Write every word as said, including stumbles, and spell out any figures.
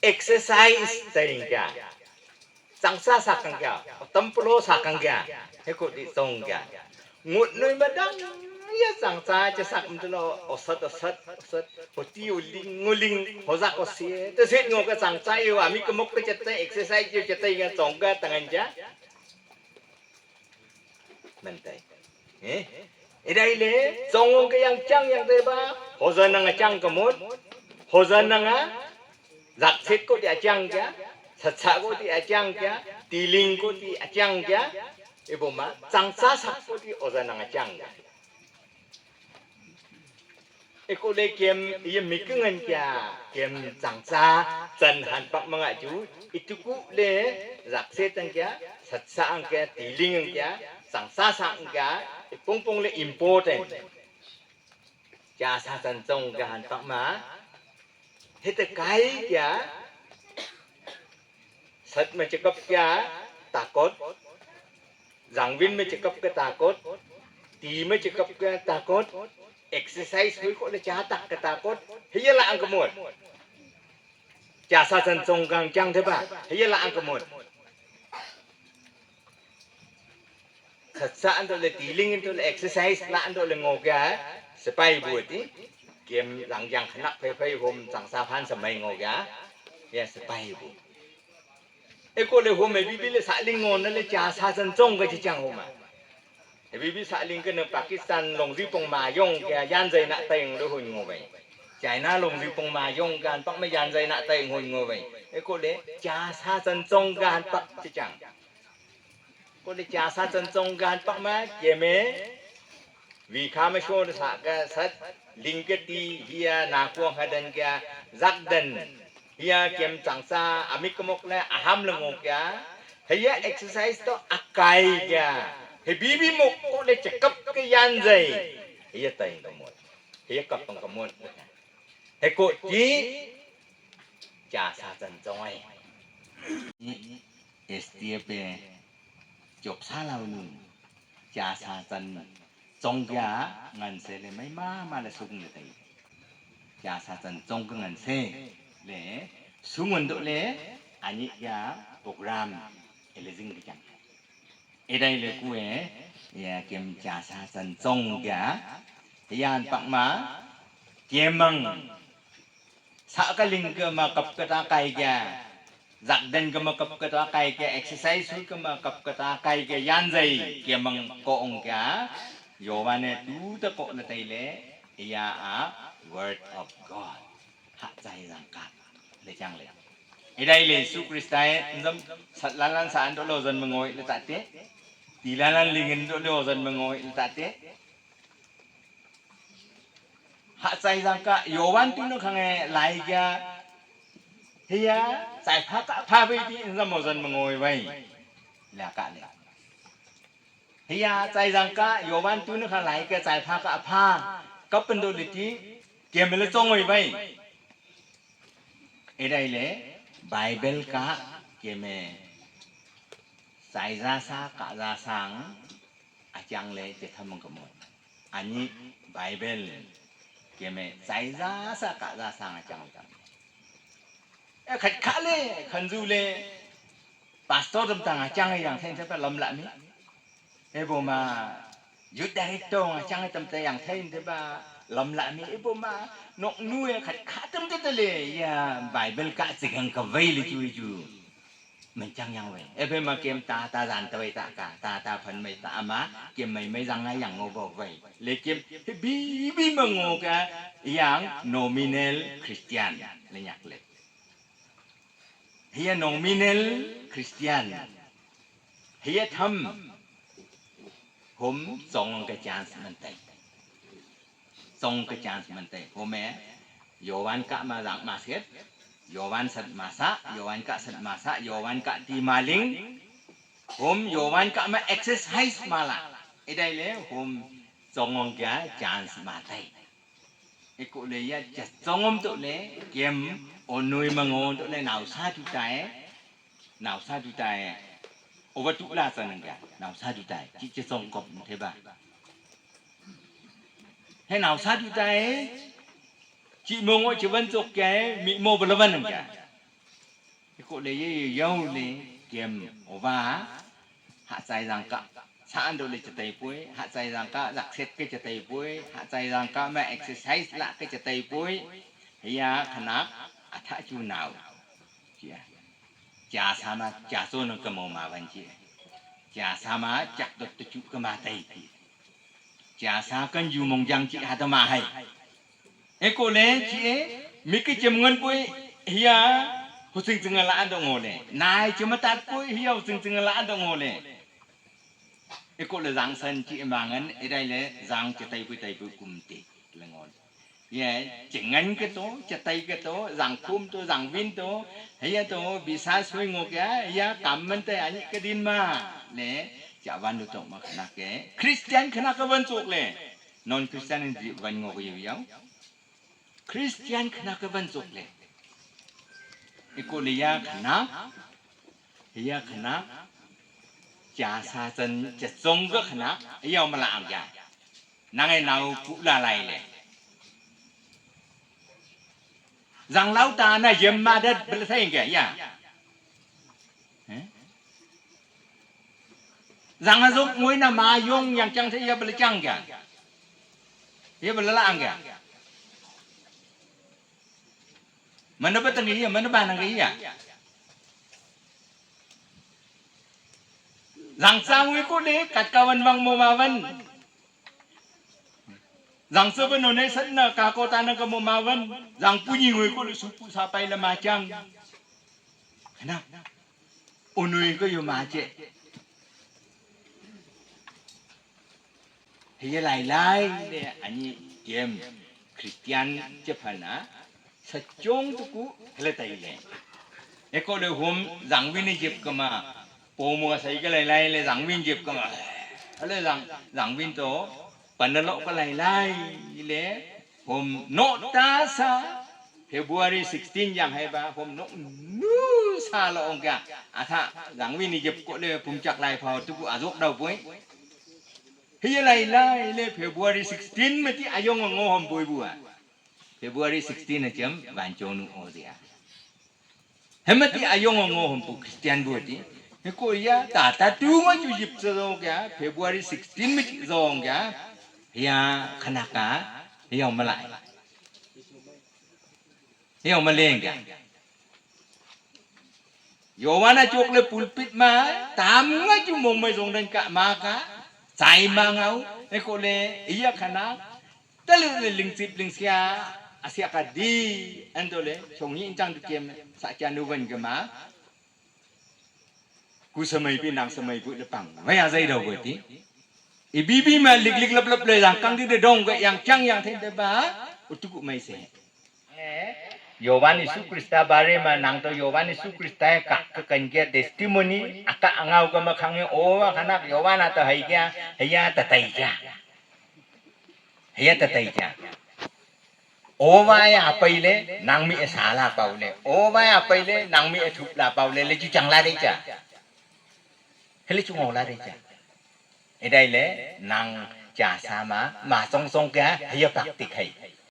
exercise tai kya. Changsa sak kang kya, tam plo sak kang kya, he ko di song kya. Ngut nui ma dang ya changsa che sak mtlo, osat, osat, osat, oti uling, uling, hoza ko sie. Te sit ngo ka changsa yo, ami kemok ke chete, exercise yo chete ya song ka tangan ja. Mentai. Eh? Idai le, song ke yang chang yang te ba, hoza nang chang kemut, hoza nang a, Zakset ko ti achang kya, satsa ko ti achang kya, tiling ko ti achang kya, ibo ma, changsa sak ko ti oza nang achang kya. Eko le kem, iye mikengan kya, kem changsa, chan han pak manga ju, ituku le, zakset ang kya, satsa ang kya, tiling ang kya, changsa sak ang kya, ipong pong le important. Cha sa chan chong ka han pak ma. Hete kai kya. Sat ma chekap kya takot. Zangwin ma chekap kya takot. Ti ma chekap kya takot. Exercise hui ko le cha tak kya takot. Hiya la ang kemut. Cha sa chan chong kang chang the ba. Hiya la ang kemut. Satsa anto le tiling anto le exercise la anto le ngo kya, sepai bu ti. Kem lang yang khanak phai phai hom changsa phan samai ngo kya. Ya sepai bu. Eko le hom e bibi le sa ling ngo na le cha sa chan chong ka chi chang hom a. E bibi sa ling ke ne Pakistan long ri pong ma yong kya yan zai na tai ngo le hon ngo bai. China long ri pong ma yong kan pak ma yan zai na tai hon ngo bai. Eko le cha sa chan chong ka han pak chi chang. Ko le cha sa chan chong ka han pak ma, kem e, vi kha ma sho sa ka sat, ling ka ti, hiya na kuang ha dan kya, zak dan, hiya kem changsa, ami kemok le, aham le ngo kya, hiya exercise to akai kya, he bibi mok ko le chekap ke yan zai, hiya tai kemut, hiya kap pang kemut. He ko ti, cha sa chan chong ai. S T F e chop sa lau nu. Cha sa chan chong kya ngan se le mai ma ma le sung le tai. Cha sa chan chong ka ngan se le sung ngan do le ani kya program e le jing ke chang. Edai le ku e ya kem cha sa chan chong kya yan pak ma kem mang Sa ka ling ka ma kap ka ta kai kya. Zak den ka ma kap ka ta kai kya. Exercise hui ka ma kap ka ta kai kya. Yan zai kya mang ko ong kya. Yohan e tu ta ko na tai le. Ya a word of God. Ha chai zang ka. Le chang le. Idai le Yesu Krista e nzam sat lan lan sa an do lo zan mangoi le ta te. Ti lan lan ling an do lo zan mangoi le ta te. Ha chai zang ka Yohan tu no khang e lai kya. Hiya chai pha ka pha bai ti in zam mo zan mangoi bai. La ka le. Hiya chai zang ka Yohan tu no khang lai kya chai pha ka pha. Kap pen do le ti kem le chong oi bai. Edai le Bible ka kem e chai za sa ka za sang. Achang le che tham ka mo. Ani Bible keme chai za sa ka za sang achang chang. E khat kha le khan zu le pastor tam tang achang yang then pa lam la mi. E bo ma youth director achang tam ta yang then pa lam la mi. E bo ma nok nu e khat kha tam ta le ya Bible ka chigang ka vai le chu chu. Menchang yang wei. Ephe ma kem ta ta zan ta wei ta ka, ta ta phan mei ta ama, kem mei mei zang a yang ngo bo wei. Le kem, he bi bi ma ngo ka yang nominal Christian. Le nyak le. Hiya nominal Christian. Hiya tham. Hom song ka chance man tai. Song ka chance man tai. Hom e. Yohan ka ma zang ma set. Yohan sat ma sa. Yohan ka sat ma sa. Yohan ka ti ma ling. Hom Yohan ka ma exercise ma la. Idai le hom song ong kya chance ma tai. Eko le ya cha song om to le kem onui ma ngo to le nau sa tu tai. Nau sa tu tai. Over tu la sa nang kya. Nau sa tu tai. Chi cha song kop the ba. He nau sa tu tai. Chi mo ngo chi van chok kya. Mi mo bala van nang kya. Ko le ye ye yau le kem ova. Hachai jang ka sa ando le chatai poi, hachai jang ka jakset ke chatai poi, hachai jang ka ma exercise la ke chatai poi. Hiya khanak atha chu nau. Chia. Chia sama chia so no kamo ma van chia. Chia sama chak dot tu chu kama tai chia. Chia sa kan ju mong jang chi ha ta ma hai. Eko le chi e, mi ki chem ngan poi hiya husing ching la an dong le. Nai chema tat poi hiya husing ching la an dong le. Eko le jang san chi e ma ngan, e dai le jang che tai poi tai poi kum te le ngol. Ye, chengan ke to, chatai ke to, jangkhum to, jangwin to, haya to, bisa sui ngo kya, ya kam man te ani ke din ma, le, chawan lu tong ma khana ke, Christian khana ke ban chok le, non Christian ji ban ngo ke yu yang, Christian khana ke ban chok le, iko le ya khana, ya khana, cha sa chan, cha chong ke khana, ya ma la ang ya. Nang e nau pu la lai le. Zang lau ta na yem ma dat bel sai ge ya. Eh? Zang a zok ngoi na ma yong yang chang se ya bel chang ge. Ya bel la ang ge. Mana ba tang ge ya, mana ba nang ge ya. Zang sa ngoi ko le kat ka wan wang mo ma wan. Zang sa ba no ne san na ka ko ta na ka mo ma wan. Zang pu ni ngoi ko le su pu sa pai la ma chang. Kana. Unui ko yo ma che. Hiya lai lai le ani kem Christian che phana sa chong tu ku hele tai le. Eko le hom jangwin ni jep kama pomo sai ka lai lai le jangwin jep kama. Hele jang jangwin to panalo ka lai lai le hom no ta sa February sixteen yang hai ba hom no nu sa lo ong kya. Atha jangwin ni jep ko le pum chak lai phao tu ku azok dau poi. Hiya lai lai le February sixteen mati ayong ngo hom boi bua. February sixteen a chem ban chonu o dia. Hemati ayong ngo hom pu Christian bua ti. He ko ya ta ta tu ngo chu jip sa zo kya February sixteen mati zo kya. Ya khanaka ya malai. Yo ma leng ka. Yowana chok le pulpit ma tam nga chu mong mai zong dan ka ma ka. Chai ma ngau e ko le iya khana. Tale le ling sip ling sia asia ka di ando le chong ni chang du kem sa cha nu wan ke ma. Ku samai pi nang samai pu le pang. Wai a zai dau ko ti. I bi bi ma lik lik lap lap le yang kang di de dong ko yang chang yang then de ba. Utu ku mai se. Yovan Yesu Krista bare ma nang to Yovan Yesu Krista ka ka kan ge testimony aka angau ka ma khang o wa khanak Yovan ata hai kya haya ta tai kya. Haya ta tai kya. Owa ya apai le nang mi e sala pau le. Owa ya apai le nang mi e thup la pau le le chu chang la dei cha. Hele chu ngau la dei cha. Edai le nang cha sa ma ma song song kya haya praktik hai.